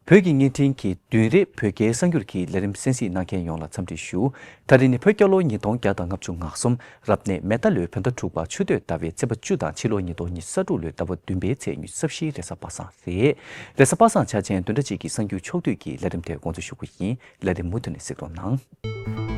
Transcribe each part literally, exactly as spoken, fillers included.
བོད་ཀྱི་བརྙན་འཕྲིན་གྱི་བདུན་རེ་བོད་སྐད་གསར་འགྱུར་གྱི་ལས་རིམ་གསན་གཟིགས་གནང་མཁན་ཡོངས་ལ་འཚམས་འདྲི་ཞུ། ད་རིང་ནི་བོད་རྒྱལ་ལོ་ཉིས་སྟོང་བརྒྱ་དང་ལྔ་བཅུ་ང་གསུམ་རབ་གནས་མེ་རྟ་ལོའི་བོད་ཟླ་དྲུག་པ་ཆུ་སྟོད་ཟླ་བའི་ཚེས་པ་བཅུ་དང་ཕྱི་ལོ་ཉིས་སྟོང་ཉི་ཤུ་རྩ་དྲུག་ལོའི་ཟླ་བ་བདུན་པའི་ཚེས་ཉི་ཤུ་རྩ་བཞི་རེས་གཟའ་པ་སངས་རེད། རེས་གཟའ་པ་སངས་འཆར་ཅན་བདུན་ཕྲག་གཅིག་གི་གསར་འགྱུར་ཕྱོགས་བསྡུས་ཀྱི་ལས་རིམ་དེ་འགོ་འཛུགས་ཞུ་གི་ཡིན། ལས་རིམ་མུ་མཐུད་ནས་གཟིགས་རོགས་གནང་།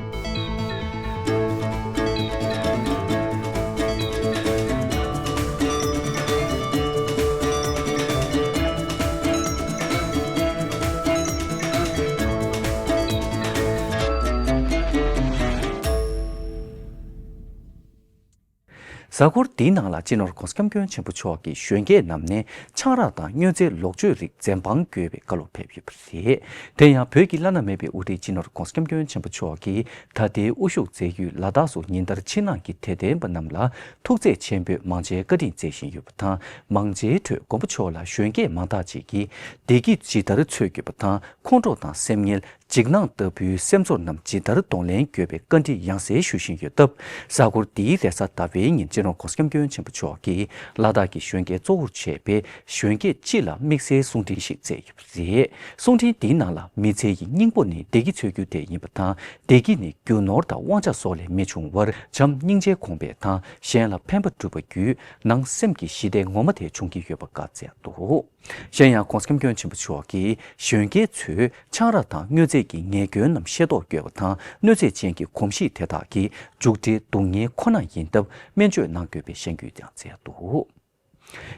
གཟའ་འཁོར་འདིའི་ནང་ལ་སྤྱི་ནོར་༸གོང་ས་༸སྐྱབས་མགོན་ཆེན་པོ་མཆོག་གིས་གཞོན་སྐྱེས་རྣམས་ནས་ཆང་རག་དང་སྨྱོ་རྫས་ལོག་སྤྱོད་རིགས་འཛེམ་དཔང་དགོས་པའི་བཀའ་སློབ་ཕེབས་ཡོད་པ་རེད། དེ་ཡང་བོད་ཀྱི་བླ་ན་མེད་པའི་དབུ་ཁྲིད་སྤྱི་ནོར་༸གོང་ས་༸སྐྱབས་མགོན་ཆེན་པོ་མཆོག་གིས་ད་ལྟའི་དབུ་བཞུགས་མཛད་ཡུལ་ལ་དྭགས་སུ་ཉིན་ལྟར་ཕྱི་ནང་གི་དད་ལྡན་པ་རྣམས་ལ་ཐུགས་བརྩེ་ཆེན་པོས་མང་ཇའི་བཀའ་དྲིན་སྩལ་བཞིན་ཡོད་པ་དང་། མང་ཇའི་ཁྲོད་མགོན་པོ་མཆོག་ལ་གཞོན་སྐྱེས་མང་དག་ཅིག་གིས་བདེ་སྐྱིད་ཇི་ལྟར་འཚོལ་དགོས་པ་དང་། ཁོང་ཁྲོ་དང་སེམས་ངལ། འཇིགས་སྣང་ལྟ་བུའི་སེམས་ཚོར་རྣམས་ཇི་ལྟར་གདོང་ལེན་དགོས་པའི་བཀའ་འདྲི་ཡང་སེ་ཞུ་བཞིན་ཡོད་སྟབས། གཟའ་འཁོར་འདིའི་རེས་གཟའ་ཟླ་བའི་ཉིན་སྤྱི་ནོར་༸གོང་ས་༸སྐྱབས་མགོན་ཆེན་པོ་མཆོག་གིས་ལ་དྭགས་ཀྱི་གཞོན་སྐྱེས་གཙོ་བོར་བྱས་པའི་གཞོན་སྐྱེས་སྤྱི་ལ་དམིགས་བསལ་གསུང་འཕྲིན་ཞིག་སྩལ་ཡོད་པ་རེད། གསུང་འཕྲིན་འདིའི་ནང་ལ་མི་ཚེ་ཡི་སྙིང་པོ་ནི་བདེ་སྐྱིད་འཚོལ་རྒྱུ་དེ་ཡིན་པ་དང་། བདེ་སྐྱིད་ནི་རྒྱུ་ནོར་དང་དབང་ཆ་སོགས་ལས་མི་འབྱུང་བར་བྱམས་སྙིང་རྗེ་གོང་འཕེལ་དང་། གཞན་ལ་ཕན་པ་བསྒྲུབ་པ་བརྒྱུད་ནང་སེམས་ཀྱི་ཞི་བདེ་ངོ་མ་དེ་འབྱུང་གི་ཡོད་པ་བཀའ་སྩལ་འདུག་གཞན་ཡང་༸གོང་ས་༸སྐྱབས་མགོན་ཆེན་པོ་མཆོག་གིས་གཞོན་སྐྱེས་ཚོས་ཆང་རག་དང་སྨྱོ་རྫས་ཀྱི་ཉེས་སྐྱོན་རྣམས་ཤེས་རྟོགས་དགོས་པ་དང་། གནོད་འཚེ་ཅན་གྱི་གོམས་གཤིས་དེ་དག་གིས་མཇུག་འབྲས་སྡུག་བསྔལ་ཁོ་ན་ཡིན་སྟབས། སྨན་བཅོས་གནང་དགོས་པའི་གཤད་འགུལ་ཀྱང་སྩལ་འདུག་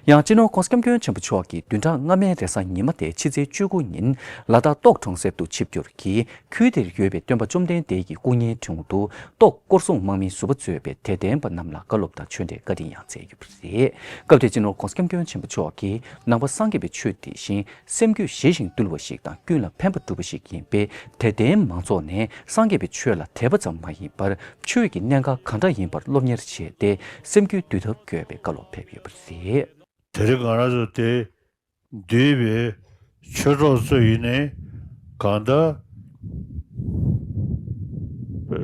ཡང་སྤྱི་ནོར་༸གོང་ས་༸སྐྱབས་མགོན་ཆེན་པོ་མཆོག་གིས་བདུན་ཕྲག་སྔ་མའི་རེས་གཟའ་ཉི་མ་སྟེ་ཕྱི་ཚེས་བཅུ་དགུ་ཉིན་ལ་དྭགས་ཏོག་གྲོང་གསེབ་ཏུ་ཆིབས་བསྒྱུར་གྱིས། ཁུལ་དེར་ཡོད་པའི་སྟོན་པ་བཅོམ་ལྡན་འདས་ཀྱི་སྐུ་བརྙན་དྲུང་དུ་ཏོག་དཀོར་སྲུང་དམག་མིའི་ཟུར་པ་གཙོས་པའི་དད་ལྡན་པ་རྣམས་ལ་བཀའ་སློབ་དང་ཆོས་འབྲེལ་བཀའ་དྲིན་ཡང་སྩལ་ཡོད་པ་རེད། སྐབས་དེར་སྤྱི་ནོར་༸གོང་ས་༸སྐྱབས་མགོན་ཆེན་པོ་མཆོག་གིས་ནང་པ་སངས་རྒྱས་པའི་ཆོས་དེ་བཞིན་སེམས་རྒྱུད་ཞི་ཞིང་དུལ་བ་ཞིག་དང་། ཀུན་ལ་ཕན་པ་སྒྲུབ་པ་ཞིག་ཡིན་པས། དད་ལྡན་མང་ཚོགས་ནས་སངས་རྒྱས་པའི་ཆོས་ལ་དད་པ་ཙམ་མ་ཡིན་པར། ཆོས་ཀྱི་གནད་འགག་གང་འདྲ་ཡིན་པར་སློབ་གཉེར་བྱས་ཏེ། སེམས་རྒྱུད་འདུལ་ཐབས་དགོས་པའི་བཀའ་སློབ་ཕེབས་ཡོད་པ་རེད། དེ་རིང་ང་རང་ཚོ་དེ་འདུས་པའི་ཆོས་གྲོགས་ཚོ་ཡིན་ནའི་གང་ལྟར་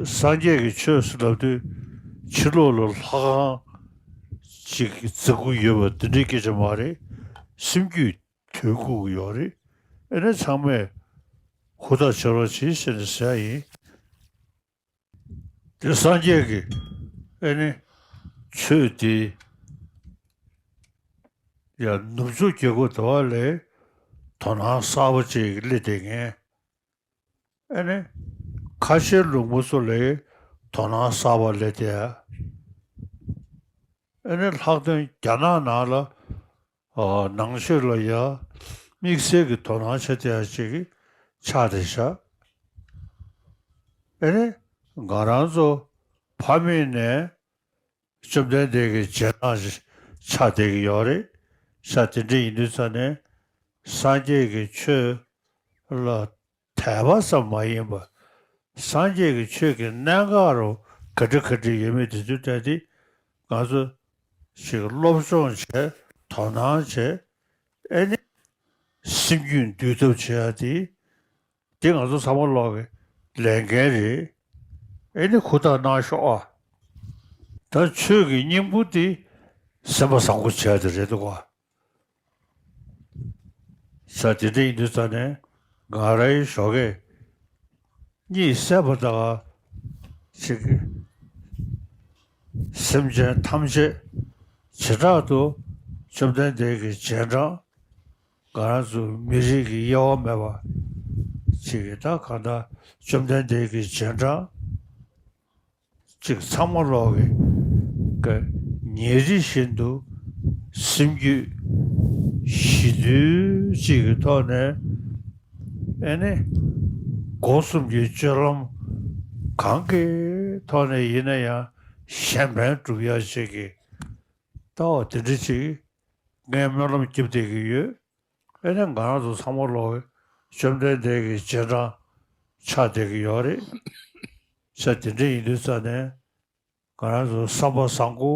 སངས་རྒྱས་ཀྱི་ཆོས་ཟེར་ལབ་དུས་ཕྱི་ལོགས་ལ་ལྷ་ཁང་ཅིག་བརྩིགས་ཀྱི་ཡོད་པ་དེ་འདྲའི་སྐད་ཆ་མ་རེད། སེམས་རྒྱུད་དུལ་དགོས་ཀྱི་ཡོད་རེད། ཨེ་ནས་ཚང་མས་ཧུར་ཐག་བྱེད་རོགས་བྱེད་ཟེར་ནས་ཟེར་ཡ་ཡིན། དེ་སངས་རྒྱས་ཀྱི་ཨེ་ནི་ཆོས་དེ་ཡང་ནུབ་ཕྱོགས་རྒྱལ་ཁབ་དེ་བ་ལས་དོ་སྣང་གསར་པ་ཅིག་སླེབས་བསྡད་མཁན། ཨེ་ནི་ཁ་ཆེ་ལུང་པ་ཚོ་ལས་དོ་སྣང་གསར་པ་སླེབས་བསྡད་ཡ། ཨེ་ནི་ལྷག་དོན་རྒྱ་ནག་ནང་ལ་ཨ་ནང་ཆོས་ལ་ཡ་དམིགས་བསལ་གྱི་དོ་སྣང་བྱེད་བསྡད་ཡ་ཅིག་ཆགས་བསྡད་ཤག་ཨེ་ནི་ང་རང་ཚོ་ཕ་མེས་ནས་བཅོམ་ལྡན་འདས་ཀྱི་རྗེས་འབྲང་ཆགས་བསྡད་ཀྱི་ཡོད་རེད་ཤག་དེ་འདྲ་ཡིན་དུས་ཙང་ནས་སངས་རྒྱས་ཀྱི་ཆོས་ལ་དད་པ་ཙམ་མ་ཡིན་པར་སངས་རྒྱས་ཀྱི་ཆོས་ཀྱི་གནད་འགག་རུ་ག་འདྲ་ག་འདྲ་ཡོད་མེད་དེ་ཚོའི་ཐད་དེ་ང་ཚོ་ཞིག་སློབ་སྦྱོང་བྱས། དོ་སྣང་བྱས། ཨེ་ནི་སེམས་རྒྱུད་འདུལ་ཐབས་བྱེད་ཡ་དེ་དེ་ང་ཚོ་ཚང་མ་ལོག་གི་ལས་འགན་རེད། ཨེ་ནི་ཧུར་ཐག་གནང་ཤོག་ཨ། ད་ཆོས་ཀྱི་སྙིང་པོ་དེ་སེམས་པ་བཟང་པོ་བྱས་ཏེ་རེད་འདུག་ག་ས་དེ་འདྲ་ཡིན་དུས་ཙང་ནས་ང་རའི་ཞོགས་ཀས་གཉིད་སད་པ་དང་ཅིག་སེམས་ཅན་ཐམས་ཅད་བྱེ་བྲག་ཏུ་བཅོམ་ལྡན་འདས་ཀྱི་རྗེས་འབྲང་། ང་རང་ཚོ་མི་རིགས་ཀྱི་དབྱེ་བ་མེད་པ་ཅིག་གིས་ད་གང་ལྟར་བཅོམ་ལྡན་འདས་ཀྱི་རྗེས་འབྲང་། ཅིག་ཚང་མ་ལོག་གི་ཉིན་རེ་བཞིན་དུ་སེམས་རྒྱུད་ཞི་དུལ་ཅིག་གི་ཐོག་ནས་ཨེ་ནི་སྒོ་གསུམ་གྱི་སྤྱོད་ལམ་གང་གི་ཐོག་ནས་ཡིན་ན་ཡང་གཞན་ཕན་སྒྲུབ་ཡ་ཅིག་གི་ལྟ་བ་དེ་འདྲ་ཅིག་ངས་སྨོན་ལམ་རྒྱབ་བསྡད་ཀྱི་ཡོད། ཨེ་ནས་ང་རང་ཚོ་ཚང་མ་ལོག་བཅོམ་ལྡན་འདས་ཀྱི་རྗེས་འབྲང་ཆགས་བསྡད་ཀྱི་ཡོད་རེད། ས་དེ་འདྲ་ཡིན་དུས་ཙང་ནས་ང་རང་ཚོ་བསམ་པ་བཟང་པོ་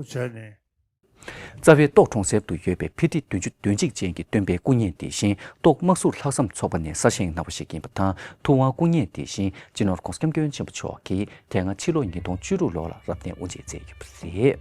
བྱས་ནས། རྩ་བའི་ཏོག་གྲོང་གསེབ་ཏུ་ཡོད་པའི་ཕི་ཊི་བདུན་ཅུ་དོན་གཅིག་ཅན་གྱི་སྟོན་པའི་སྐུ་བརྙན་དེ་བཞིན་ཏོག་དམག་ཟུར་ལྷག་བསམ་ཚོགས་པ་ནས་གསར་བཞེངས་གནང་བ་ཞིག་ཡིན་པ་དང་། ཐུབ་དབང་སྐུ་བརྙན་དེ་བཞིན་སྤྱི་ནོར་༸གོང་ས་༸སྐྱབས་མགོན་ཆེན་པོ་མཆོག་གིས་དེ་སྔ་ཕྱི་ལོ་ཉིས་སྟོང་བཅུ་དྲུག་ལོ་ལ་རབ་གནས་དབུ་འབྱེད་མཛད་ཡོད་པ་རེད།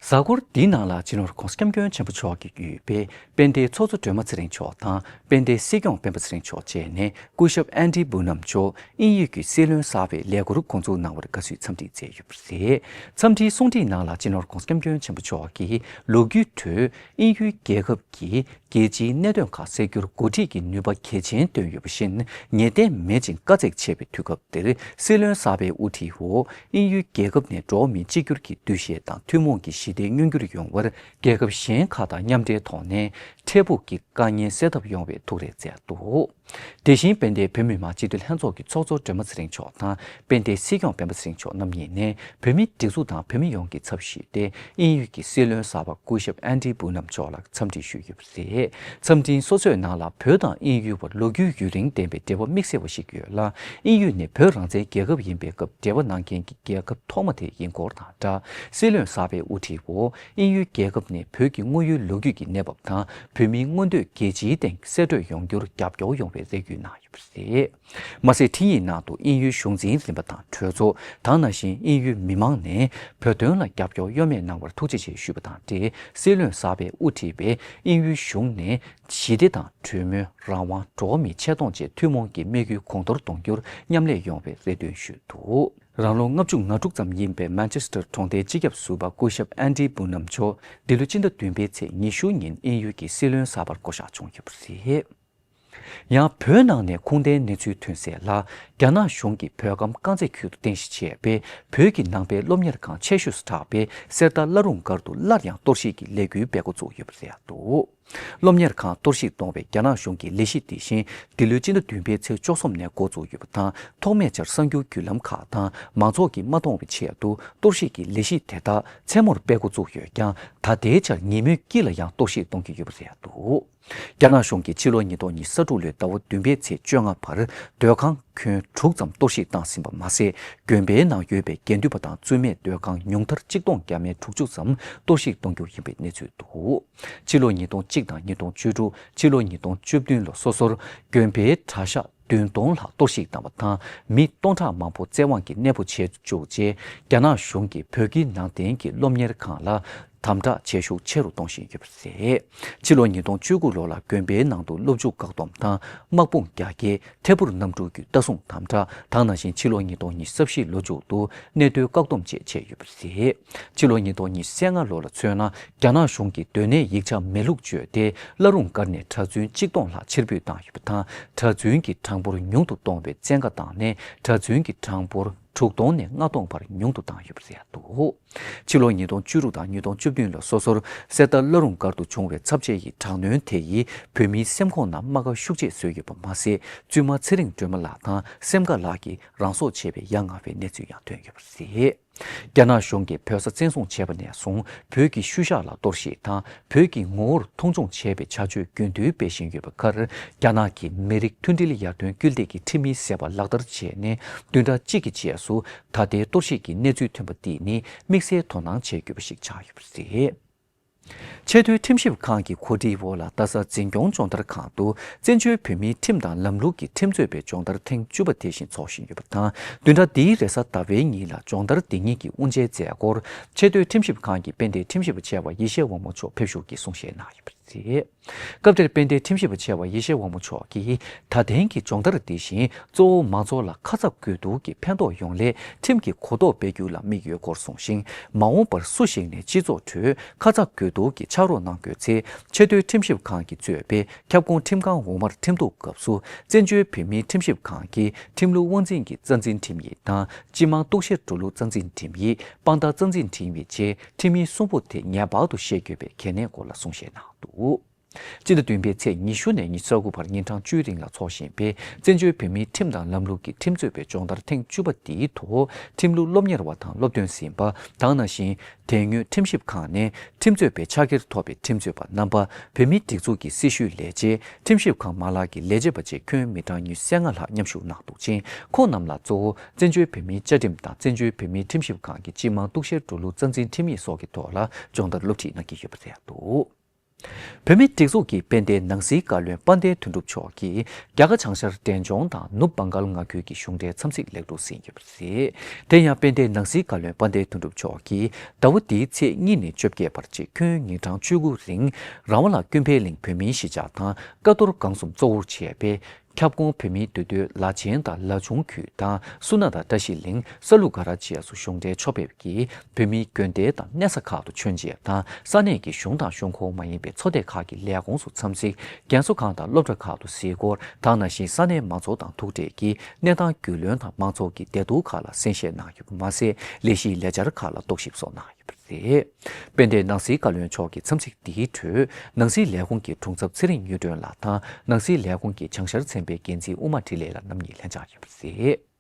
གཟའ་འཁོར་འདིའི་ནང་ལ་སྤྱི་ནོར་༸གོང་ས་༸སྐྱབས་མགོན་ཆེན་པོ་མཆོག་གིས་དབུས་པའི་དཔལ་ལྡན་ཚོགས་གཙོ་སྒྲོལ་མ་ཚེ་རིང་མཆོག་དང་དཔལ་ལྡན་སྲིད་སྐྱོང་སྤེན་པ་ཚེ་རིང་མཆོག་བཅས་ནས་སྐུ་ཞབས་ཨན་ཌི་བུ་ནམ་མཆོག་དབྱིན་ཡུལ་གྱི་སྲིད་བློན་གསར་པའི་ལས་འཁུར་འགོ་འཛུགས་གནང་བར་དགའ་བསུའི་འཚམས་འདྲི་མཛད་ཡོད་པ་རེད། འཚམས་འདྲིའི་གསུང་འཕྲིན་ནང་ལ་སྤྱི་ནོར་༸གོང་ས་༸སྐྱབས་མགོན་ཆེན་པོ་མཆོག་གིས་ལོ་རྒྱུས་ཁྲོད་དབྱིན་ཡུལ་རྒྱལ་ཁབ་ཀྱི་རྒྱལ་སྤྱིའི་གནད་དོན་ཁག་སེལ་རྒྱུར་འགོ་ཁྲིད་ཀྱི་ནུས་པ་གལ་ཆེན་བཏོན་ཡོད་པ་བཞིན། ངེས་གཏན་མེད་ཅིང་དཀའ་ཚེགས་ཆེ་བའི་དུས་སྐབས་འདིར་སྲིད་བློན་གསར་པའི་དབུ་ཁྲིད་འོག་དབྱིན་ཡུལ་རྒྱལ་ཁབ་ནས་འགྲོ་བ་མིའི་གཅིག་གྱུར་གྱི་འདུ་ཤེས་དང་ཐུན་མོང་གི་ཞི་བདེ་མངོན་འགྱུར་ཡོང་བར་རྒྱལ་ཁབ་གཞན་ཁག་དང་མཉམ་འབྲེལ་ཐོག་ནས་འཕྲལ་ཕུགས་ཀྱི་དཀའ་ངལ་སེལ་ཐབས་ཡོང་བའི་ཐུགས་རེ་མཛད་འདུག། དེ་བཞིན་དཔལ་ལྡན་བོད་མི་མང་སྤྱི་འཐུས་ལྷན་ཚོགས་ཀྱི་ཚོགས་གཙོ་སྒྲོལ་མ་ཚེ་རིང་མཆོག་དང་དཔལ་ལྡན་སྲིད་སྐྱོང་སྤེན་པ་ཚེ་རིང་མཆོག་རྣམ་གཉིས་ནས་བོད་མིའི་སྒྲིག་འཛུགས་དང་བོད་མི་ཡོངས་ཀྱི་ཚབ་ཞུས་ཏེ། དབྱིན་ཡུལ་གྱི་སྲིད་བློན་གསར་པ་སྐུ་ཞབས་ཨན་ཌི་བུ་ནམ་མཆོག་ལ་འཚམས་འདྲི་ཞུས་ཡོད་པ་རེད། འཚམས་འདྲིའི་སོ་སོའི་ནང་ལ་བོད་དང་དབྱིན་ཡུལ་བར་ལོ་རྒྱུས་ཡུན་རིང་ལྡན་པའི་འབྲེལ་བ་དམིགས་བསལ་བ་ཞིག་ཡོད་ལ། དབྱིན་ཡུལ་ནི་བོད་རང་བཙན་རྒྱལ་ཁབ་ཡིན་པའི་སྐབས་འབྲེལ་བ་གནང་མཁན་གྱི་རྒྱལ་ཁབ་ཐོག་མ་དེ་ཡིན་སྐོར་དང་སྦྲགས། སྲིད་བློན་གསར་པའི་དབུ་ཁྲིད་འོག་དབྱིན་ཡུལ་རྒྱལ་ཁབ་ནས་བོད་ཀྱི་དངོས་ཡོད་ལོ་རྒྱུས་ཀྱི་གནས་བབ་དང་། བོད་མིའི་མངོན་འདོད་རྒྱལ་སྤྱིའི་སྟེང་གསལ་བཀྲོལ་ཡོང་རྒྱུར་རྒྱབ་སྐྱོར་ཡོང་བའི་རེ་སྐུལ་གནང་ཡོད་པ་རེད། མ་ཟད། འཕྲིན་ཡིག་ནང་དུ་དབྱིན་ཡུལ་གཞུང་འཛིན་རིམ་པ་དང་གྲོས་ཚོགས། དེ་ནང་བཞིན་དབྱིན་ཡུལ་མི་མང་ནས་བོད་དོན་ལ་རྒྱབ་སྐྱོར་གཡོ་མེད་གནང་བར་ཐུགས་རྗེ་ཆེ་ཞུས་པ་དང་འབྲེལ། སྲིད་བློན་གསར་པས་དབུ་ཁྲིད་པའི་དབྱིན་ཡུལ་གཞུང་ནས་ཞི་བདེ་དང་གྲོས་མོལ། རང་དབང་། འགྲོ་བ་མིའི་ཆེ་མཐོང་བཅས་ཐུན་མོང་གི་དམིགས་ཡུལ་གོང་མཐོར་གཏོང་རྒྱུར་མཉམ་ལས་ཡོང་བའི་རེ་འདུན་ཞུས་འདུག། རང་ལོ་ལྔ་བཅུ་ང་དྲུག་ཙམ་ཡིན་པའི་མན་ཆེ་སི་ཊར་གྲོང་སྡེའི་སྤྱི་ཁྱབ་ཟུར་པ་སྐུ་ཞབས་ཨན་ཌི་བུ་ནམ་མཆོག་འདི་ལོ་སྤྱི་ཟླ་བདུན་པའི་ཚེས་ཉི་ཤུ་ཉིན་དབྱིན་ཡུལ་གྱི་སྲིད་བློན་གསར་པར་བསྐོ་གཞག་བྱུང་ཡོད་པ་རེད། ཡང་བོད་ནང་ནས་ཁུངས་ལྡན་གནས་ཚུལ་ཐོན་གསལ་ལ། རྒྱ་ནག་གཞུང་གིས་བོད་ཁམས་དཀར་མཛེས་ཁུལ་དུ་རྟེན་གཞི་བྱས་པའི་བོད་ཀྱི་ནང་པའི་སློབ་གཉེར་ཁང་ཆེ་ཤོས་སུ་གྲགས་པའི་གསེར་རྟ་བླ་རུང་སྒར་དུ་སླར་ཡང་གཏོར་བཤིག་གི་ལས་འགུལ་སྤེལ་འགོ་བཙུགས་ཡོད་པ་རེད་འདུག། སློབ་གཉེར་ཁང་གཏོར་བཤིག་གཏོང་བའི་རྒྱ་ནག་གཞུང་གི་ལས་གཞི་དེ་བཞིན་འདི་ལོའི་སྤྱི་ཟླ་བདུན་པའི་ཚེས་བཅུ་གསུམ་ནས་འགོ་བཙུགས་ཡོད་པ་དང་། ཐོག་མའི་ཆར་གསར་འགྱུར་བརྒྱུད་ལམ་ཁག་དང་མང་ཚོགས་ཀྱིས་མ་མཐོང་བའི་ཆེད་དུ་གཏོར་བཤིག་གི་ལས་གཞི་དེ་དག་མཚན་མོར་སྤེལ་འགོ་བཙུགས་ཡོད་ཀྱང་། ད་ལྟའི་ཆར་ཉིན་མོའི་དཀྱིལ་ལ་ཡང་གཏོར་བཤིག་གཏོང་གི་ཡོད་པ་རེད་འདུག། རྒྱ་ནག་གཞུང་གིས་ཕྱི་ལོ་ཉིས་སྟོང་ཉི་ཤུ་རྩ་དྲུག་ལོའི་ཟླ་བ་བདུན་པའི་ཚེས་བཅོ་ལྔ་བར་སྡོད་ཁང་ཁྱོན་དྲུག་ཙམ་གཏོར་བཤིག་བཏང་ཟིན་པ་མ་ཟད། དགོན་པའི་ནང་ཡོད་པའི་དགེ་འདུན་པ་དང་བཙུན་མས་སྡོད་ཁང་ཉུང་མཐར་གཅིག་སྟོང་བརྒྱ་མེད་དྲུག་ཅུ་ཙམ་གཏོར་བཤིག་གཏོང་རྒྱུ་ཡིན་པའི་གནས་ཚུལ་འདུག། ཕྱི་ལོ་ཉིས་སྟོང་གཅིག་དང་ཉིས་སྟོང་བཅུ་དྲུག། ཕྱི་ལོ་ཉིས་སྟོང་བཅུ་བདུན་ལོ་སོ་སོར་དགོན་པའི་གྲྭ་ཤག་བདུན་སྟོང་ལྷག་གཏོར་བཤིག་བཏང་བ་དང་། མི་སྟོང་ཕྲག་མང་པོ་བཙན་དབང་གིས་གནས་སྤོ་བྱེད་བཅུག་རྗེས། རྒྱ་ནག་གཞུང་གིས་བོད་ཀྱི་ནང་བསྟན་གྱི་སློབ་གཉེར་ཁང་ལ་དམ་དྲག་བྱེད་ཤུགས་ཆེ་རུ་གཏོང་བཞིན་ཡོད་པ་རེད། ཕྱི་ལོ་ཉིས་སྟོང་བཅུ་དགུ་ལོ་ལ་དགོན་པའི་ནང་དུ་སློབ་འཇུག་བཀག་སྡོམ་དང་། དམག་དཔུང་རྒྱ་སྐྱེད། ཐད་འཕུར་གནམ་གྲུ་བརྒྱུད་ལྟ་སྲུང་དམ་དྲག། དེ་ནང་བཞིན་ཕྱི་ལོ་ཉིས་སྟོང་ཉི་ཤུ་རྩ་བཞི་ལོ་མཇུག་ཏུ་གནས་སྡོད་བཀག་སྡོམ་བཅས་བྱས་ཡོད་པ་རེད། ཕྱི་ལོ་ཉིས་སྟོང་ཉི་ཤུ་རྩ་ལྔ་ལོ་ལ་མཚོན་ན། རྒྱ་ནག་གཞུང་གིས་སྡོད་གནས་ཡིག་ཆ་མེད་ལུགས་བརྗོད་དེ། བླ་རུང་སྒར་ནས་གྲྭ་བཙུན་གཅིག་སྟོང་ལྷག་ཕྱིར་འབུད་བཏང་ཡོད་པ་དང་། གྲྭ་བཙུན་གྱི་གྲངས་འབོར་ཉུང་དུ་གཏོང་བའི་བཙན་བཀའ་བཏང་ནས། གྲྭ་བཙུན་གྱི་གྲངས་འབོར་དྲུག་སྟོང་ནས་ལྔ་སྟོང་བར་ཉུང་དུ་བཏང་ཡོད་པ་རེད་འདུག། ཕྱི་ལོ་ཉིས་སྟོང་བཅུ་དྲུག་དང་ཉིས་སྟོང་བཅུ་བདུན་ལོ་སོ་སོར་གསེར་རྟ་བླ་རུང་སྒར་དུ་བྱུང་བའི་ཚབས་ཆེ་ཡི་དྲག་གནོན་དེ་ཡིས་བོད་མིའི་སེམས་ཁོང་ནང་རྨ་ཁ་ཤུགས་ཆེ་བཟོས་ཡོད་པ་མ་ཟད། བཙུན་མ་ཚེ་རིང་སྒྲོལ་མ་ལགས་དང་སེམས་དགའ་ལགས་ཀྱིས་རང་སྲོག་བཅད་པའི་ཡ་ང་བའི་གནས་ཚུལ་ཡང་ཐོན་ཡོད་པ་རེད། རྒྱ་ནག་གཞུང་གིས་བོད་ས་བཙན་བཟུང་བྱས་པ་ནས་བཟུང་བོད་ཀྱི་ཤུལ་བཞག་ལ་གཏོར་བཤིག་དང་། བོད་ཀྱི་ངོ་བོར་མཐོང་ཆུང་བྱས་པའི་བྱ་སྤྱོད་རྒྱུན་མཐུད་སྤེལ་བཞིན་ཡོད་པའི་ཁར། རྒྱ་ནག་གིས་མི་རིགས་མཐུན་སྒྲིལ་ཡར་ཐོན་སྐུལ་འདེད་ཀྱི་ཁྲིམས་མིའི་ཟད་པ་ལག་བསྟར་བྱས་ནས། བདུན་ཕྲག་གཅིག་གི་རྗེས་སུ་ད་ལྟའི་གཏོར་བཤིག་གི་གནས་ཚུལ་ཐོན་པ་འདི་ནི་དམིགས་བསལ་དོ་སྣང་བྱེད་དགོས་པ་ཞིག་ཆགས་ཡོད་པ་རེད། ཆེས་མཐོའི་ཁྲིམས་ཞིབ་ཁང་གི་གོ་སྒྲིག་འོག་ལ། རྡ་ས་འཛིན་སྐྱོང་སྦྱོང་བརྡར་ཁང་དུ་བཙན་བྱོལ་བོད་མིའི་ཁྲིམས་དང་ལམ་ལུགས་ཀྱི་ཁྲིམས་རྩོད་པའི་སྦྱོང་བརྡར་ཐེངས་བཅུ་པ་དེ་བཞིན་འཚོགས་བཞིན་ཡོད་པ་དང་། བདུན་ཕྲག་འདིའི་རེས་གཟའ་ཟླ་བའི་ཉིན་ལ་སྦྱོང་བརྡར་འདི་ཉིད་ཀྱི་དབུ་འབྱེད་མཛད་སྒོར། ཆེས་མཐོའི་ཁྲིམས་ཞིབ་ཁང་གི་དཔལ་ལྡན་ཁྲིམས་ཞིབ་པ་ཆེ་བ་ཡེ་ཤེས་དབང་མོ་མཆོག་ཕེབས་ཞུགས་ཀྱིས་གསུང་བཤད་གནང་ཡོད་པ་རེད། སྐབས་དེར་དཔལ་ལྡན་ཁྲིམས་ཞིབ་པ་ཆེ་བ་ཡེ་ཤེས་དབང་མོ་མཆོག་གིས། ད་ཐེངས་ཀྱི་སྦྱོང་བརྡར་འདི་བཞིན། གཙོ་བོ་མང་ཚོགས་ལ་ཁ་ཚ་དགོས་གཏུགས་ཀྱི་ཕན་ཐོགས་ཡོང་སླད། ཁྲིམས་ཀྱི་གོ་རྟོགས་སྤེལ་རྒྱུ་ལ་དམིགས་ཡོད་སྐོར་གསུངས་ཤིང་། མ་འོངས་པར་སུ་ཞིག་ནས་སྤྱི་ཚོགས་ཁྲོད་ཁ་ཚ་དགོས་གཏུགས་ཀྱི་ཕྱག་རོགས་གནང་དགོས་ཚེ། ཆེས་མཐོའི་ཁྲིམས་ཞིབ་ཁང་གིས་གཙོས་པའི་ཁྱབ་ཁོངས་ཁྲིམས་ཁང་འོག་མར་ཁྲིམས་གཏུག་སྐབས་སུ། བཙན་བྱོལ་བོད་མིའི་ཁྲིམས་ཞིབ་ཁང་གི་ཁྲིམས་ལུགས་དབང་འཛིན་གྱི་རྩ་འཛིན་ཁྲིམས་ཡིག་དང་། སྤྱི་དམངས་གཏུག་བཤེར་འགྲོ་ལུགས་རྩ་འཛིན་ཁྲིམས་ཡིག་དཔང་རྟགས་རྩ་འཛིན་ཁྲིམས་ཡིག་བཅས་ཁྲིམས་ཡིག་གསུམ་པོ་དེ་ངེས་པར་དུ་ཤེས་དགོས་པའི་གལ་གནད་སྐོར་ལ་གསུང་བཤད་གནང་འདུག། སྤྱི་ཟླ་བདུན་པའི་ཚེས་ཉི་ཤུ་ནས་ཉི་ཤུ་རྩ་དགུ་བར་ཉིན་གྲངས་བཅུའི་རིང་ལ་འཚོགས་བཞིན་པའི་བཙན་བྱོལ་བོད་མིའི་ཁྲིམས་དང་ལམ་ལུགས་ཀྱི་ཁྲིམས་རྩོད་པའི་སྦྱོང་བརྡར་ཐེངས་བཅུ་པ་འདིའི་ཐོག་ཁྲིམས་ལུགས་སློབ་གཉེར་བ་དང་སློབ་སྟོན་ཟིན་པ། དེ་ནང་བཞིན་དེ་སྔོན་ཁྲིམས་ཞིབ་ཁང་ནས་ཁྲིམས་རྩོད་པའི་ཕྱག་འཁྱེར་ཐོབ་པའི་ཁྲིམས་རྩོད་པ་རྣམ་པ། བོད་མིའི་སྒྲིག་འཛུགས་ཀྱི་སྲི་ཞུའི་ལས་བྱེད། ཁྲིམས་ཞིབ་ཁང་མ་ལག་གི་ལས་བྱེད་པ་བཅས་ཁྱོན་མི་གྲངས་ཉི་ཤུ་རྩ་ལྔ་ལྷག་མཉམ་ཞུགས་གནང་འདུག་ཅིང་། ཁོང་རྣམས་ལ་གཙོ་བོ་བཙན་བྱོལ་བོད་མིའི་བཅའ་ཁྲིམས་དང་། བཙན་བྱོལ་བོད་མིའི་ཁྲིམས་ཞིབ་ཁང་གི་སྤྱི་དམངས་གཏུག་བཤེར་འགྲོ་ལུགས་རྩ་འཛིན་ཁྲིམས་ཡིག་སོགས་ཀྱི་ཐོག་ལ་སྦྱོང་བརྡར་སློབ་ཁྲིད་གནང་གི་ཡོད་པ་རེད་འདུག། བོད་མིའི་སྒྲིག་འཛུགས་ཀྱི་དཔལ་ལྡན་ནང་སྲིད་བཀའ་བློན་དཔལ་ལྡན་དོན་གྲུབ་མཆོག་གིས་རྒྱ་གར་བྱང་ཤར་འབྲས་ལྗོངས་དང་ནུབ་བྷང་གཱལ་མངའ་ཁུལ་གྱི་གཞུང་འབྲེལ་འཚམས་གཟིགས་ལེགས་གྲུབ་ཟིན་ཡོད་པ་རེད། དེ་ཡང་དཔལ་ལྡན་ནང་སྲིད་བཀའ་བློན་དཔལ་ལྡན་དོན་གྲུབ་མཆོག་གིས་ཟླ་བ་འདིའི་ཚེས་གཉིས་ནས་བཅོ་བརྒྱད་བར་བཅས་ཁྱོན་ཉིན་གྲངས་བཅུ་དགུ་རིང་རང་དབང་ལ་ཀུན་ཕན་གླིང་བོད་མིའི་གཞིས་ཆགས་དང་ཀ་རྡོར་སྒང་གསུམ་གཙོ་བོར་བྱས་པའི་ཁྱབ་ཁོངས་བོད་མིའི་འདུས་སྡོད་ལ་ཆེན་དང་ལ་ཆུང་ཁུལ་དང་སུ་ན་དང་བཀྲ་ཤིས་གླིང་ས་ལུ་ག་ར་བཅས་སུ་གཞུང་འབྲེལ་ཕྱོགས་ཕེབས་ཀྱིས་བོད་མིའི་དགོན་སྡེ་དང་གནས་ས་ཁག་ཏུ་མཆོད་མཇལ་དང་ས་གནས་ཀྱི་གཞུང་དང་གཞུང་ཁོངས་མ་ཡིན་པའི་ཚོགས་སྡེ་ཁག་གི་ལས་ཁུངས་སུ་འཚམས་གཟིགས། རྒན་གསོ་ཁང་དང་སློབ་གྲྭ་ཁག་ཏུ་གཟིགས་སྐོར་དང་ནང་བཞིན་ས་གནས་མང་ཚོགས་དང་ཐུག་འཕྲད་ཀྱིས་གནས་སྟངས་རྒྱུས་ལོན་དང་མང་ཚོགས་ཀྱི་བདེ་སྡུག་ཁག་ལ་གསན་བཞེས་གནང་ཡོད་པ་མ་ཟད། ལས་གཞིའི་ལས་འཆར་ཁག་ལ་རྟོག་ཞིབ་སོགས་གནང་ཡོད་པ་རེད། དཔལ་ལྡན་ནང་སྲིད་བཀའ་བློན་མཆོག་གི་འཚམས་གཟིགས་འདིའི་ཁྲོད་ནང་སྲིད་ལས་ཁུངས་ཀྱི་དྲུང་ཚབ་ཚེ་རིང་གཡུ་སྒྲོན་ལགས་དང་ནང་སྲིད་ལས་ཁུངས་ཀྱི་བྱང་ཤར་ཚན་པའི་འགན་འཛིན་དབུ་མ་འཕྲིན་ལས་ལགས་རྣམ་གཉིས་ལྷན་བཅར་ཡོད་པ་རེད།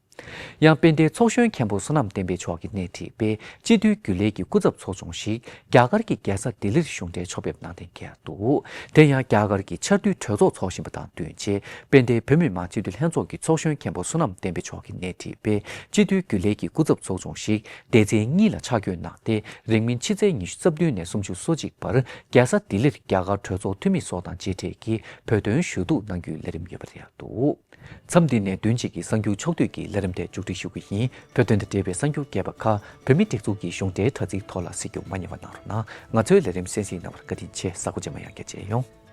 ཡང་དཔལ་ལྡན་ཚོགས་གཞོན་མཁན་པོ་བསོད་ནམས་བསྟན་འཕེལ་མཆོག་གིས་སྣེ་ཁྲིད་པའི་སྤྱི་འཐུས་རྒྱུན་ལས་ཀྱི་སྐུ་ཚབ་ཚོགས་ཆུང་ཞིག་རྒྱ་གར་གྱི་རྒྱལ་ས་ལྡི་ལིར་གཞུང་འབྲེལ་ཕྱོགས་ཕེབས་གནང་གཏན་འཁེལ་འདུག་དེ་ཡང་རྒྱ་གར་གྱི་ཆར་དུས་གྲོས་ཚོགས་འཚོགས་བཞིན་པ་དང་བསྟུན་ཆེད་དཔལ་ལྡན་བོད་མི་མང་སྤྱི་འཐུས་ལྷན་ཚོགས་ཀྱི་ཚོགས་གཞོན་མཁན་པོ་བསོད་ནམས་བསྟན་འཕེལ་མཆོག་གིས་སྣེ་ཁྲིད་པའི་སྤྱི་འཐུས་རྒྱུན་ལས་ཀྱི་སྐུ་ཚབ་ཚོགས་ཆུང་ཞིག་སྡེ་ཚན་གཉིས་ལ་ཆ་བགོས་གནང་སྟེ་རིང་མིན་ཕྱི་ཚེས་ཉི་ཤུ་རྩ་བདུན་ནས་སུམ་ཅུ་སོ་གཅིག་བར་རྒྱལ་ས་ལྡི་ལིར་རྒྱ་གར་གྲོས་ཚོགས་འཐུས་མི་སོགས་དང་མཇལ་འཕྲད་ཀྱིས་བོད་དོན་ཞུ་གཏུག་གནང་རྒྱུའི་ལས་རིམ་ཡོད་པ་རེད་འདུག་མཚམས་འདི་ནས་བདུན་གཅིག་གི་གསར་འགྱུར་ཕྱོགས་བསྡུས་ཀྱི་ལས་རིམ་དེ་མཇུག་སྒྲིལ་ཞུ་གི་ཡིན། བོད་དོན་དང་འབྲེལ་བའི་གསར་འགྱུར་རྒྱས་པ་ཁག་བོད་མིའི་སྒྲིག་འཛུགས་ཀྱི་གཞུང་འབྲེལ་དྲ་ཚིགས་ཐོག་ལ་གཟིགས་རྒྱུ་མ་བསྙེལ་བ་གནང་རོགས་གནང་། ང་ཚོའི་ལས་རིམ་གསན་གཟིགས་གནང་བར་བཀའ་དྲིན་ཆེ། གཟའ་འཁོར་རྗེས་མ་ཡང་བསྐྱར་མཇལ་ཡོང་།